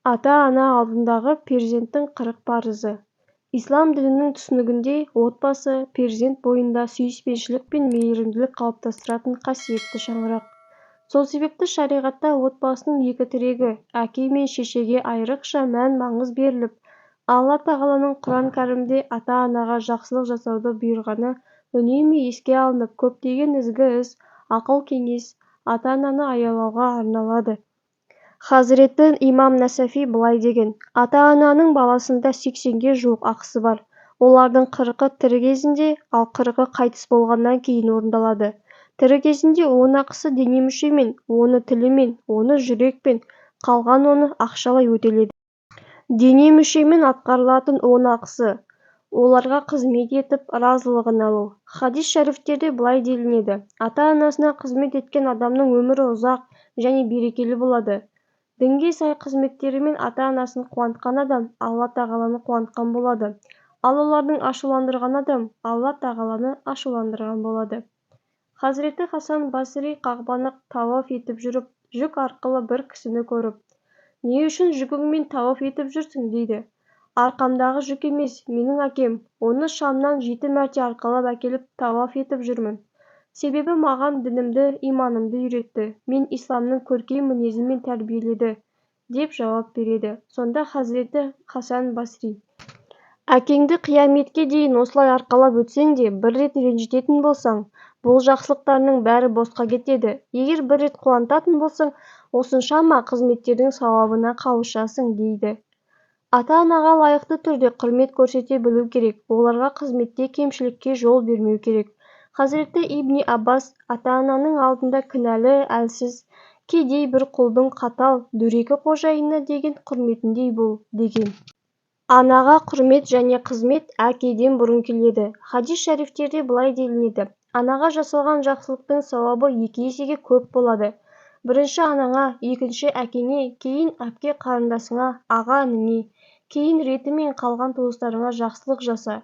Ата-ана алдындағы перзенттің 40 парызы. Ислам дінінің түсінігінде отбасы – перзент бойында сүйіспеншілік пен мейірімділік қалыптастыратын қасиетті шаңырақ. Сол себепті шариғатта отбасының екі тірегі – әке мен шешеге айрықша мән-маңыз беріліп, Алла Тағаланың Құран Кәрімде ата-анаға жақсылық жасауды бұйырғаны үнемі еске алынып, көптеген ізгі іс, ақыл-кеңес ата-ананы аялауға арналады. Хазіреті имам Нәсәфи былай деген: Ата-ананың баласында 80-ге жуық ақысы бар. Олардың 40-ы тірі кезінде, ал 40-ы қайтыс болғаннан кейін орындалады. Тірі кезінде 10 ақысы дене мүшемен, 10-ы тілімен, 10-ы жүрекпен, қалған 10-ы ақшалай өтеледі. Дене мүшемен атқарылатын 10 ақысы – оларға қызмет етіп, разылығын алу. Хадис шәрифтерде былай делінеді: Ата-анасына қызмет еткен адамның өмірі ұзақ және берекелі болады. Дінге сай қызметтерімен ата-анасын қуантқан адам Алла Тағаланы қуантқан болады. Ал олардың ашуландырған адам Алла Тағаланы ашуландырған болады. Хазіреті Хасан Басри Қағбаны тауаф етіп жүріп, жүк арқылы бір кісіні көріп, Не үшін жүгіңмен тауаф етіп жүрсің? дейді. Арқамдағы жүк емес, менің әкем, оны Шамнан 7 мәрте арқалап әкеліп тауаф етіп жүрмін. Себебі маған дінімді, иманымды үйретті, мен исламның көркем мінезімен тәрбиеледі, деп жауап береді. Сонда Хазіреті Хасан Басри: Әкеңді қияметке дейін осылай арқалап өтсең де, бір рет ренжітетін болсаң, бұл жақсылықтарының бәрі босқа кетеді. Егер бір рет қуантатын болсаң, осыншама қызметтердің сауабына қауышасың, дейді. Ата-анаға лайықты түрде құрмет көрсете білу керек, оларға қызметте кемшілікке жол бермеу керек. Хазіреті Ибни Аббас: Ата-ананың алдында кінәлі, әлсіз, кедей бір құлдың қатал, дөрекі қожайынына деген құрметіндей бол, деген. Анаға құрмет және қызмет әкеден бұрын келеді. Хадис шәрифтерде былай делінеді: Анаға жасалған жақсылықтың сауабы 2 есеге көп болады. Бірінші анаңа, екінші әкеңе, кейін әпке-қарындасыңа, аға-ініңе, кейін ретімен қалған туыстарыңа жақсылық жаса.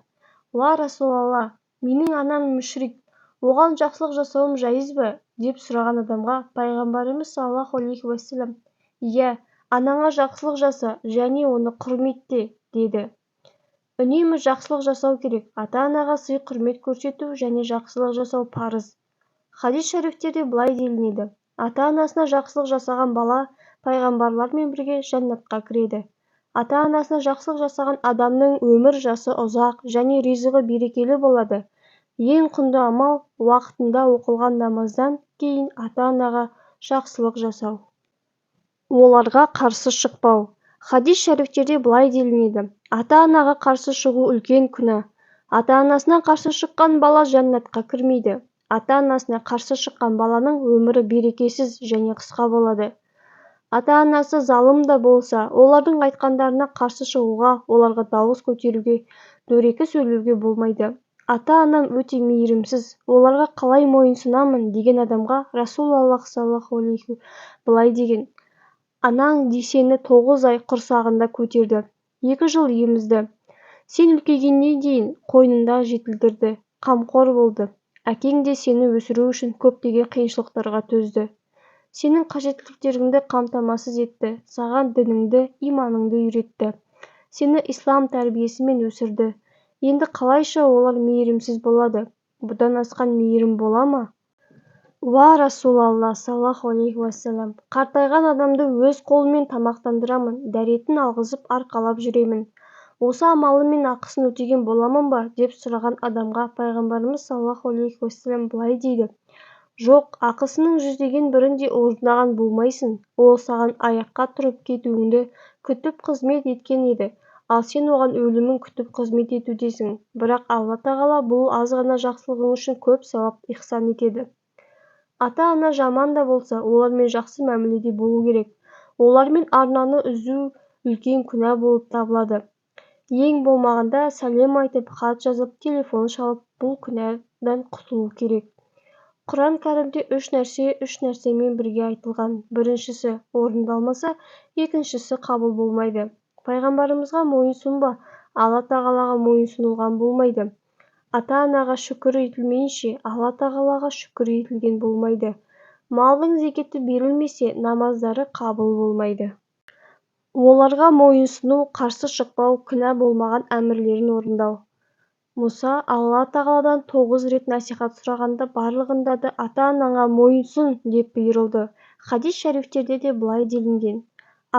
Уа Расулалла, менің анам мүшрик, оған жақсылық жасауым жайыз ба? Деп сұраған адамға Пайғамбарымыз саллаллаху алейхи уассалам: Иә, анаңа жақсылық жаса және оны құрметте, деді. Үнемі жақсылық жасау керек. Ата-анаға сый-құрмет көрсету және жақсылық жасау парыз. Хадис шәрифтерде былай делінеді: Ата-анасына жақсылық жасаған бала пайғамбарлармен бірге жәннатқа кіреді. Ата-анасына жақсылық жасаған адамның өмір жасы ұзақ және ризығы берекелі болады. Ең құнды амал – уақытында оқылған намаздан кейін ата-анаға жақсылық жасау. Оларға қарсы шықпау. Хадис шәрифтерде былай делінеді: Ата-анаға қарсы шығу үлкен күнә. Ата-анасына қарсы шыққан бала жәннатқа кірмейді. Ата-анасына қарсы шыққан баланың өмірі берекесіз және қысқа болады. Ата-анасы залым да болса, олардың айтқандарына қарсы шығуға, оларға дауыс көтеруге, дөрекі сөйлеуге болмайды. Ата-анам өте мейірімсіз, оларға қалай мойынсұнамын деген адамға Расулаллах саллаллаху алейхи былай деген: Анаң сені 9 ай құрсағында көтерді, 2 жыл емізді. Сен үлкейгенге дейін қойнында жетілдірді, қамқор болды. Әкең де сені өсіру үшін көптеген қиыншылықтарға төзді. Сенің қажеттіліктеріңді қамтамасыз етті, саған дініңді, иманыңды үйретті. Сені ислам тәрбиесімен өсірді. Енді қалайша олар мейірімсіз болады? Бұдан асқан мейірім бола ма? Уа Расулалла саллаллаху алейхи уассалам, қартайған адамды өз қолыммен тамақтандырамын, дәретін алғызып арқалап жүремін. Осы амалыммен ақысын өтеген боламын ба? Деп сұраған адамға Пайғамбарымыз саллаллаху алейхи уассалам былай дейді: Жоқ, ақысының жүздеген бірін де орындаған болмайсың. Ол саған аяққа тұрып кетуіңді күтіп қызмет еткен еді, ал сен оған өлімін күтіп қызмет етудесің. Бірақ Алла Тағала бұл аз ғана жақсылығың үшін көп сауап ихсан етеді. Ата-ана жаман да болса, олармен жақсы мәміледе болу керек. Олармен арнаны үзу үлкен күнә болып табылады. Ең болмағанда сәлем айтып, хат жазып, телефон шалып, бұл күнәдан құтылу керек. Құран Кәрімде 3 нәрсе 3 нәрсемен бірге айтылған. Біріншісі орындалмаса, екіншісі қабыл болмайды. Пайғамбарымызға мойынсұнба, Алла Тағалаға мойынсұнылған болмайды. Ата-анаға шүкір етілмейінше, Алла Тағалаға шүкір етілген болмайды. Малдың зекеті берілмесе, намаздары қабыл болмайды. Оларға мойынсыну, қарсы шықпау, күнә болмаған әмірлерін орындау. Мұса Алла Тағаладан 9 рет насихат сұрағанда барлығында да ата-анаңа мойынсұн деп бұйырылды. Хадис шәрифтерде де былай делінген: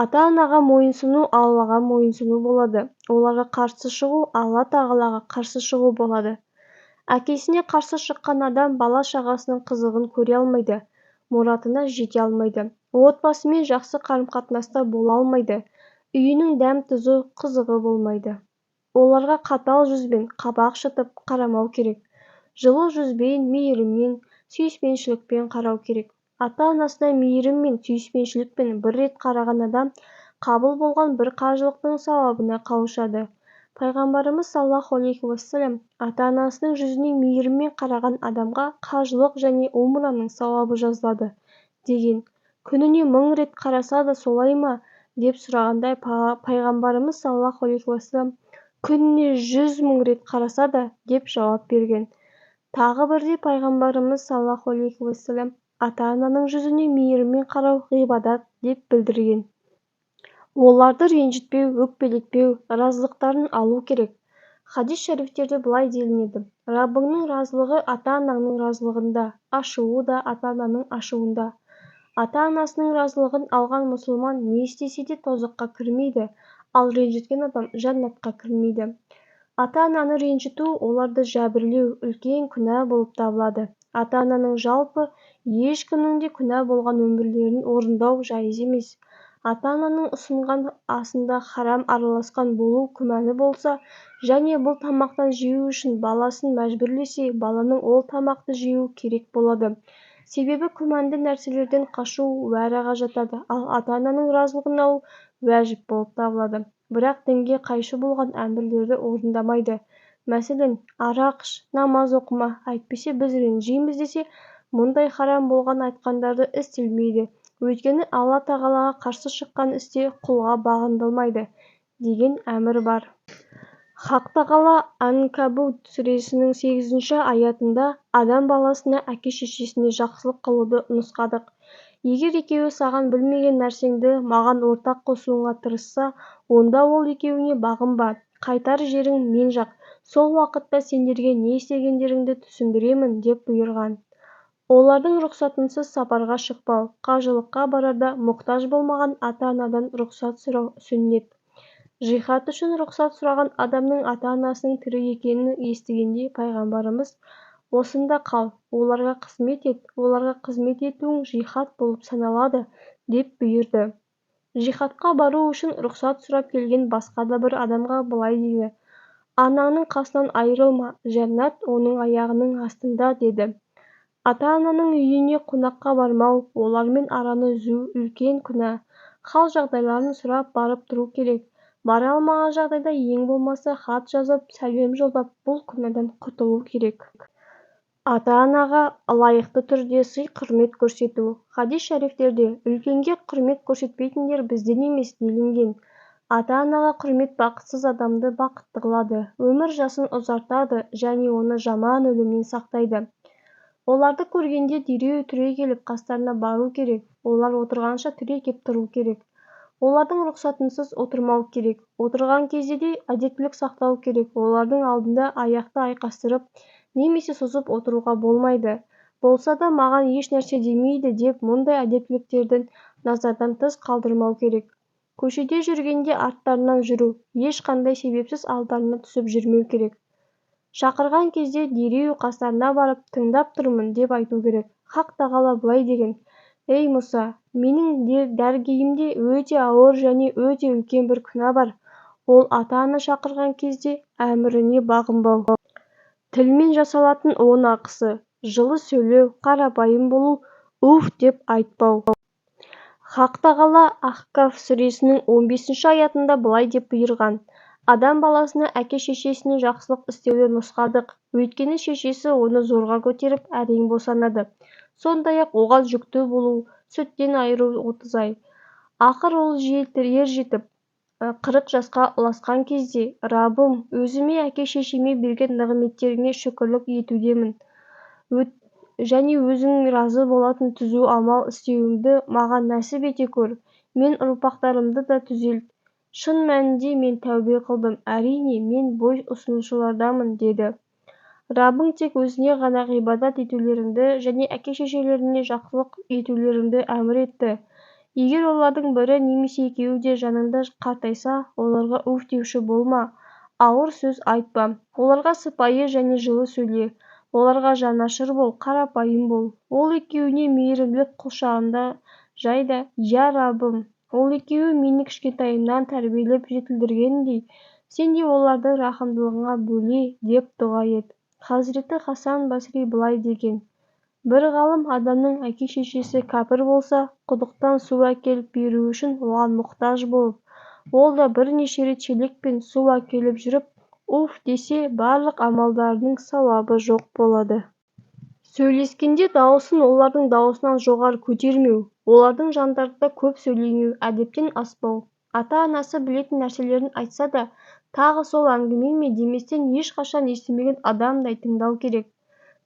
ата-анаға мойынсыну Аллаға мойынсыну болады. Оларға қарсы шығу Алла Тағалаға қарсы шығу болады. Әкесіне қарсы шыққан адам бала-шағасының қызығын көре алмайды, мұратына жете алмайды, отбасымен жақсы қарым-қатынаста бола алмайды, үйінің дәм-тұзы, қызығы болмайды. Оларға қатал жүзбен, қабақ шытып қарамау керек. Жылы жүзбен, мейіріммен, сүйіспеншілікпен қарау керек. Ата-анасына мейіріммен, сүйіспеншілікпен бір рет қараған адам қабыл болған бір қажылықтың сауабына қауышады. Пайғамбарымыз саллаллаху алейхи уассалам ата-анасының жүзіне мейіріммен қараған адамға қажылық және умраның сауабы жазылады деген. Күніне 1000 рет қараса да солай ма деп сұрағанда пайғамбарымыз саллаллаху алейхи уассалам күніне 100 000 рет қараса да деп жауап берген. Тағы бірде пайғамбарымыз саллаллаху алейхи уассалам ата-ананың жүзіне мейіріммен қарау ғибадат деп білдірген. Оларды ренжітпеу, өкпелетпеу, разылықтарын алу керек. Хадис шәрифтерде былай делінеді: Раббыңның разылығы ата-анаңның разылығында, ашуы да ата-ананың ашуында. Ата-анасының разылығын алған мұсылман не істесе де тозаққа кірмейді, ал ренжіткен адам жәннатқа кірмейді. Ата-ананы ренжіту, оларды жәбірлеу үлкен күнә болып табылады. Ата-ананың жалпы ешкімнің де күнә болған өмірлерін орындау жайыз емес. Ата-ананың ұсынған асында харам араласқан болу күмәні болса, және бұл тамақтан жеу үшін баласын мәжбүрлесе, баланың ол тамақты жеуі керек болады. Себебі күмәнді нәрселерден қашу уәраға жатады, ал ата-ананың разылығын алу уәжіп болып табылады. Бірақ дінге қайшы болған әмірлерді орындамайды. Мәселен, арақ іш, намаз оқыма, әйтпесе біз ренжиміз десе, мұндай харам болған айтқандарды істелмейді. Өйткені Алла Тағалаға қарсы шыққан істе құлға бағындырылмайды деген әмір бар. Хақ Тағала Анкабут сүресінің 8-ші аятында адам баласына әке-шешесіне жақсылық қылуды нұсқадық. Егер екеуі саған білмеген нәрсеңді маған ортақ қосуыңа тырысса, онда ол екеуіне бағынба, қайтар жерің мен жақ, сол уақытта сендерге не істегендеріңді түсіндіремін деп бұйырған. Олардың рұқсатынсыз сапарға шықпау, қажылыққа барарда мұқтаж болмаған ата-анадан рұқсат сұрау сүннет. Жихад үшін рұқсат сұраған адамның ата-анасының тірі екенін естігенде пайғамбарымыз осында қал, оларға қызмет ет, оларға қызмет етуің жихад болып саналады деп бұйырды. Жихадқа бару үшін рұқсат сұрап келген басқа да бір адамға былай дейді: анаңның қасынан айырылма, жәннат оның аяғының астында деді. Ата-ананың үйіне қонаққа бармау, олармен араны үзу үлкен күнә. Хал жағдайларын сұрап барып тұру керек. Бара алмаған жағдайда ең болмаса хат жазып, сәлем жолдап, бұл күнәдан құтылу керек. Ата-анаға лайықты түрде сый-құрмет көрсету. Хадис шәрифтерде үлкенге құрмет көрсетпейтіндер бізден емес делінген. Ата-анаға құрмет бақытсыз адамды бақытты қылады, өмір жасын ұзартады және оны жаман өлімнен сақтайды. Оларды көргенде дереу түрегеліп қастарына бару керек, олар отырғанша түрегеп тұру керек. Олардың рұқсатынсыз отырмау керек. Отырған кезде де әдептілік сақтау керек. Олардың алдында аяқты айқастырып немесе созып отыруға болмайды. Болса да маған еш нәрсе демейді деп мұндай әдептіліктерді назардан тыс қалдырмау керек. Көшеде жүргенде арттарынан жүру, ешқандай себепсіз алдарына түсіп жүрмеу керек. Шақырған кезде дереу қастарына барып, тыңдап тұрмын деп айту керек. Хақ Тағала былай деген: Ей Мұса, менің дәргейімде өте ауыр және өте үлкен бір күнә бар. Ол ата-ана шақырған кезде әміріне бағынбау. Тілмен жасалатын 10 ақысы: жылы сөйлеу, қарапайым болу, уф деп айтпау. Хақ Тағала Ахқаф сүресінің 15-ші аятында былай деп бұйырған: Адам баласына әке-шешесіне жақсылық істеуді нұсқадық, өйткені шешесі оны зорға көтеріп, әрең босанады. Сондай-ақ оған жүкті болу, сүттен айыру 30 ай. Ақыр ол ер жетіп, 40 жасқа ұласқан кезде, Раббым, өзіме әке-шешеме берген нығметтеріңе шүкірлік етудемін және өзің разы болатын түзу амал істеуімді маған нәсіп ете көр. Мен ұрпақтарымды да түзелт. Шын мәнінде мен тәубе қылдым, әрине, мен бой ұсынушыларданмын, деді. Раббың тек өзіне ғана ғибадат етулеріңді және әке-шешелеріңе жақсылық етулеріңді әмір етті. Егер олардың бірі немесе екеуі де жаныңда қартайса, оларға уф деуші болма, ауыр сөз айтпа. Оларға сыпайы және жылы сөйле. Оларға жанашыр бол, қарапайым бол. Ол екеуіне мейірімділік құшағында жай да, «Я Раббым, ол екеуі мені кішкентайымнан тәрбиелеп жетілдіргендей, сен де оларды рахымдылығыңа бөле» деп дұға ет. Хазіреті Хасан Басри былай деген: бір ғалым адамның әке-шешесі кәпір болса, құдықтан су әкеліп беру үшін оған мұқтаж болып, ол да бірнеше рет шелекпен су әкеліп жүріп, уф десе, барлық амалдарының сауабы жоқ болады. Сөйлескенде дауысын олардың дауысынан жоғары көтермеу, олардың жандарында көп сөйлемеу, әдептен аспау. Ата-анасы білетін нәрселерін айтса да, тағы сол әңгіме ме деместен ешқашан естімеген адамдай тыңдау керек.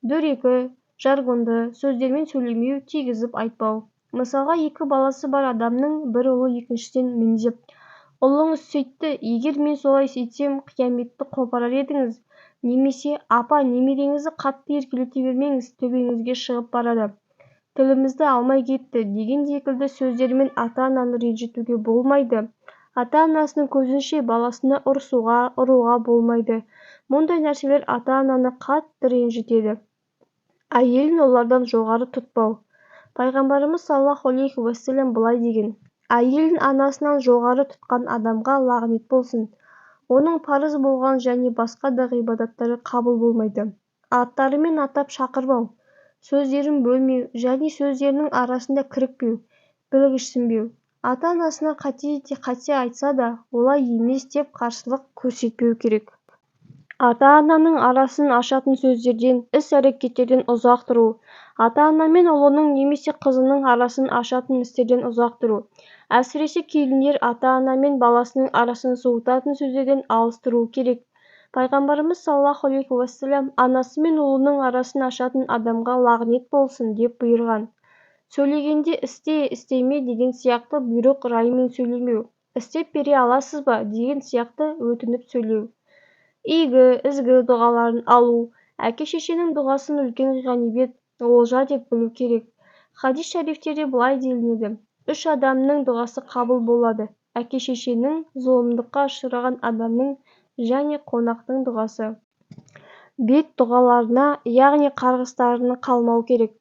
Дөрекі, жаргонды сөздермен сөйлемеу, тигізіп айтпау. Мысалға, екі баласы бар адамның бір ұлы екіншісінен міңзеп, «Ұлыңыз сөйтті, егер мен солай етсем, қияметті қопарар едіңіз» немесе «Апа, немереңізді қатты еркелете бермеңіз, төбеңізге шығып барады, тілімізді алмай кетті» деген секілді сөздермен ата-ананы ренжітуге болмайды. Ата-анасының көзінше баласына ұрсуға, ұруға болмайды. Мұндай нәрселер ата-ананы қатты ренжітеді. Әйелін олардан жоғары тұтпау. Пайғамбарымыз саллаллаху алейхи уассалам былай деген: әйелін анасынан жоғары тұтқан адамға лағнет болсын. Оның парыз болған және басқа да ғибадаттары қабыл болмайды. Аттарымен атап шақырмау, сөздерін бөлмеу және сөздерінің арасында кірікпеу, білгішсінбеу. Ата-анасына қате айтса да, олай емес деп қарсылық көрсетпеу керек. Ата-ананың арасын ашатын сөздерден, іс-әрекеттерден ұзақ тұру. Ата-ана мен ұлының немесе қызының арасын ашатын істерден ұзақ тұру. Әсіресе келіндер ата-ана мен баласының арасын суытатын сөздерден алыс тұруы керек. Пайғамбарымыз саллаллаху алейхи уассалам анасы мен ұлының арасын ашатын адамға лағнет болсын деп бұйырған. Сөйлегенде істе, істеме деген сияқты бұйрық раймен сөйлемеу, істеп бере аласыз ба деген сияқты өтініп сөйлеу. Игі, ізгі дұғаларын алу, әке-шешенің дұғасын үлкен ғанибет, олжа деп білу керек. Хадис шарифтерде былай делінеді: үш адамның дұғасы қабыл болады. Әке-шешенің, зұлымдыққа ұшыраған адамның және қонақтың дұғасы. Бет дұғаларына, яғни қарғыстарына қалмау керек.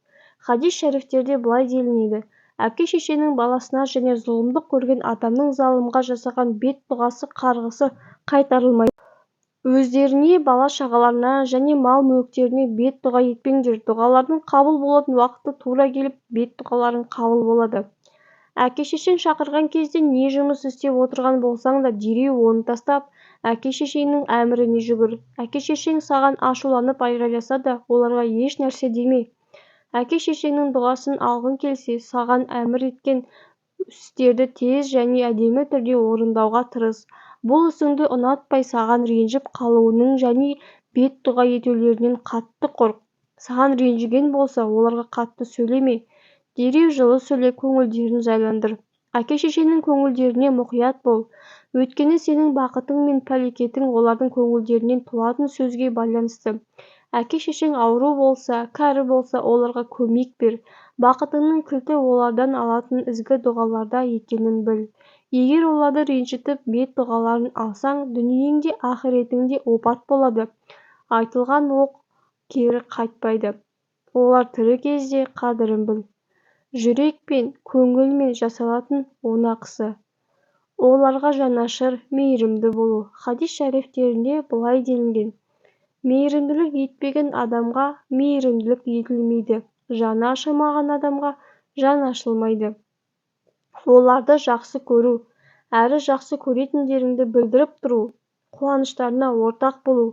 Хадис шарифтерде былай делінеді: әке-шешенің баласына және зұлымдық көрген адамның залымға жасаған бет дұғасы, қарғысы қайтарылмайды. Өздеріне, бала-шағаларына және мал-мүліктеріне бет дұға етпеңдер. Дұғалардың қабыл болатын уақыты тура келіп, бет дұғаларың қабыл болады. Әке-шешең шақырған кезде не жұмыс істеп отырған болсаң да, дереу оны тастап, әке-шешеңнің әміріне жүгір. Әке-шешең саған ашуланып айғайласа да, оларға еш нәрсе деме. Әке-шешеңнің дұғасын алғың келсе, саған әмір еткен істерді тез және әдемі түрде орындауға тырыс. Бұл ісіңді ұнатпай саған ренжіп қалуының және бет дұға етулерінен қатты қорқ. Саған ренжіген болса, оларға қатты сөйлеме. Дереу жылы сөйлеп көңілдерін жайландыр. Әке-шешенің көңілдеріне мұқият бол. Өйткені сенің бақытың мен пәлекетің олардың көңілдерінен туатын сөзге байланысты. Әке-шешең ауру болса, кәрі болса, оларға көмек бер. Бақытыңның кілті олардан алатын ізгі дұғаларда екенін біл. Егер оларды ренжітіп, бет дұғаларын алсаң, дүниең де, ақыретің де опат болады. Айтылған оқ кері қайтпайды. Олар тірі кезде қадірін біл. Жүрекпен, көңілмен жасалатын онақысы. Оларға жанашыр, мейірімді болу. Хадис шарифтерінде былай делінген: мейірімділік етпеген адамға мейірімділік етілмейді, жаны ашымаған адамға жан ашылмайды. Оларды жақсы көру, әрі жақсы көретіндеріңді білдіріп тұру, қуаныштарына ортақ болу,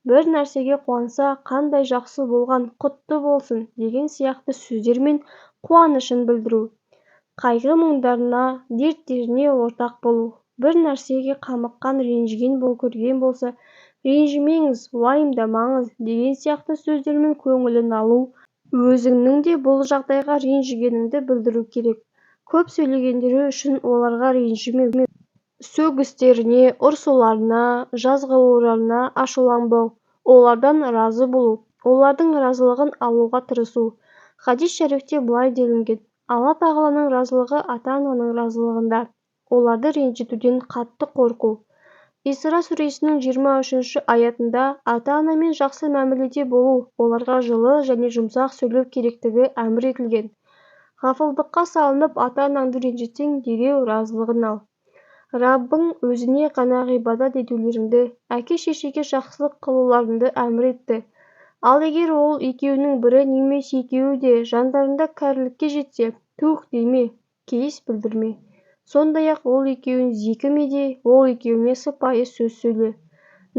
бір нәрсеге қуанса, қандай жақсы болған, құтты болсын деген сияқты сөздермен қуанышын білдіру, қайғы-мұңдарына, дерттеріне ортақ болу, бір нәрсеге қамыққан, ренжіген көрген болса, ренжімеңіз, уайымдамаңыз деген сияқты сөздермен көңілін алу, өзіңнің де бұл жағдайға ренжігеніңді білдіру керек. Көп сөйлегендері үшін оларға ренжімеу, сөгістеріне, ұрсуларына, жазғыруларына ашуланбау, олардан разы болу, олардың разылығын алуға тырысу. Хадис шәрифте былай делінген: Алла тағаланың разылығы ата-ананың разылығында, оларды ренжітуден қатты қорқу. Исра сүресінің 23 аятында ата-анамен жақсы мәміледе болу, оларға жылы және жұмсақ сөйлеу керектігі әмір етілген. Ғафылдыққа салынып ата-анаңды ренжітсең, дереу разылығын ал. Раббың өзіне ғана ғибадат етулеріңді, әке-шешеге жақсылық қылуларыңды әмір етті. Ал егер ол екеуінің бірі немесе екеуі де жандарында кәрілікке жетсе, туһ деме, кейіс білдірме. Сондай-ақ ол екеуін зекіме де, ол екеуіне сыпайы сөз сөйле.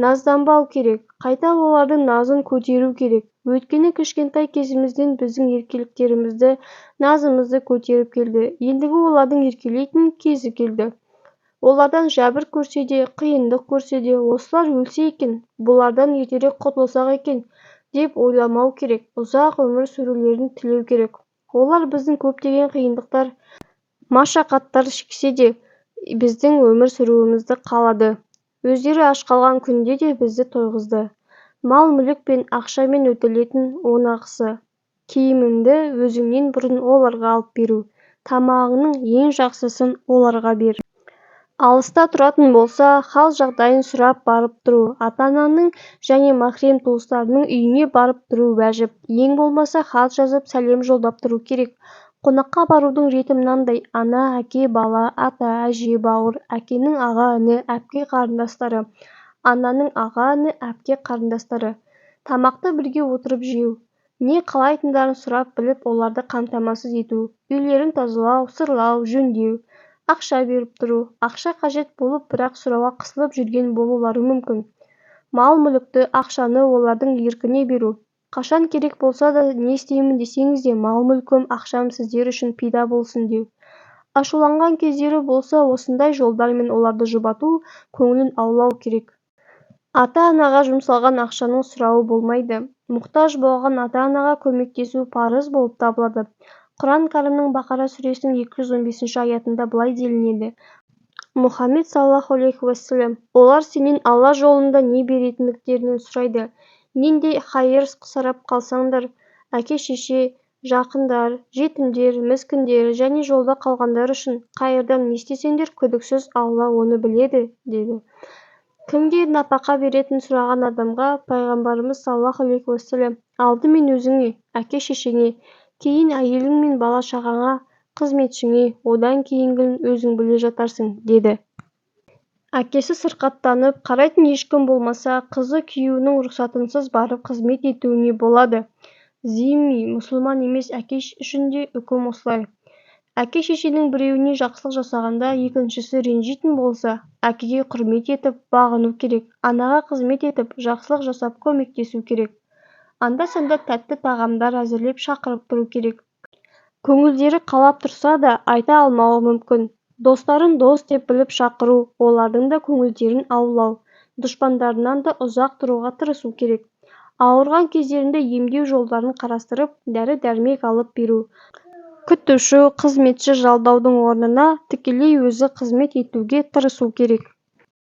Назданбау керек, қайта олардың назын көтеру керек. Өйткені кішкентай кезімізден біздің еркеліктерімізді, назымызды көтеріп келді. Ендігі олардың еркелейтін кезі келді. Олардан жәбір көрсе де, қиындық көрсе де, осылар өлсе екен, бұлардан ертерек құтылсақ екен деп ойламау керек, ұзақ өмір сүрулерін тілеу керек. Олар біздің көптеген қиындықтар, машақаттар шексе де, біздің өмір сүруімізді қалады. Өздері аш қалған күнде де бізді тойғызды. Мал-мүлік пен ақшамен өтелетін он ақысы. Киіміңді өзіңнен бұрын оларға алып беру, тамағыңның ең жақсысын оларға бер. Алыста тұратын болса, хал-жағдайын сұрап барып тұру, ата-ананың және махрем туыстарының үйіне барып тұру уәжіп. Ең болмаса хат жазып, сәлем жолдап тұру керек. Қонаққа барудың реті мынандай: ана, әке, бала, ата, әже, бауыр, әкенің аға-іні, әпке қарындастары, ананың аға-іні, әпке қарындастары. Тамақты бірге отырып жеу, не қалайтындарын сұрап біліп, оларды қамтамасыз ету, үйлерін тазалау, сырлау, жөндеу, ақша беріп тұру, ақша қажет болып, бірақ сұрауға қысылып жүрген болулары мүмкін. Мал-мүлікті, ақшаны олардың еркіне беру. Қашан керек болса да, не істеймін десеңіз де, мал-мүлкім, ақшам сіздер үшін пида болсын деу. Ашуланған кездері болса, осындай жолдармен оларды жұбату, көңілін аулау керек. Ата-анаға жұмсалған ақшаның сұрауы болмайды. Мұқтаж болған ата-анаға көмектесу парыз болып табылады. Құран кәрімнің Бақара сүресінің 215 аятында былай делінеді: Мұхаммед саллаллаху алейхи уассалам, олар сенен Алла жолында не беретіндіктерінен сұрайды. Нендей хайыр сұрап қалсаңдар, әке-шеше, жақындар, жетімдер, міскіндер және жолда қалғандар үшін қайырдан не істесеңдер, күдіксіз Алла оны біледі, деді. Кімге напақа беретін сұраған адамға пайғамбарымыз саллаллаху алейхи уассалам, алдымен өзіңе, әке-шешеңе, кейін әйелің мен бала-шағаңа, қызметшіңе, одан кейінгін өзің біле жатарсың, деді. Әкесі сырқаттанып, қарайтын ешкім болмаса, қызы күйеуінің рұқсатынсыз барып қызмет етуіне болады. Зимми, мұсылман емес әке үшін де үкім осылай. Әке-шешенің біреуіне жақсылық жасағанда, екіншісі ренжитін болса, әкеге құрмет етіп, бағыну керек, анаға қызмет етіп, жақсылық жасап көмектесу керек. Анда-санда тәтті тағамдар әзірлеп шақырып тұру керек. Көңілдері қалап тұрса да, айта алмауы мүмкін. Достарын дос деп біліп шақыру, олардың да көңілдерін аулау, дұшпандарынан да ұзақ тұруға тырысу керек. Ауырған кездерінде емдеу жолдарын қарастырып, дәрі-дәрмек алып беру. Күтуші, қызметші жалдаудың орнына тікелей өзі қызмет етуге тырысу керек.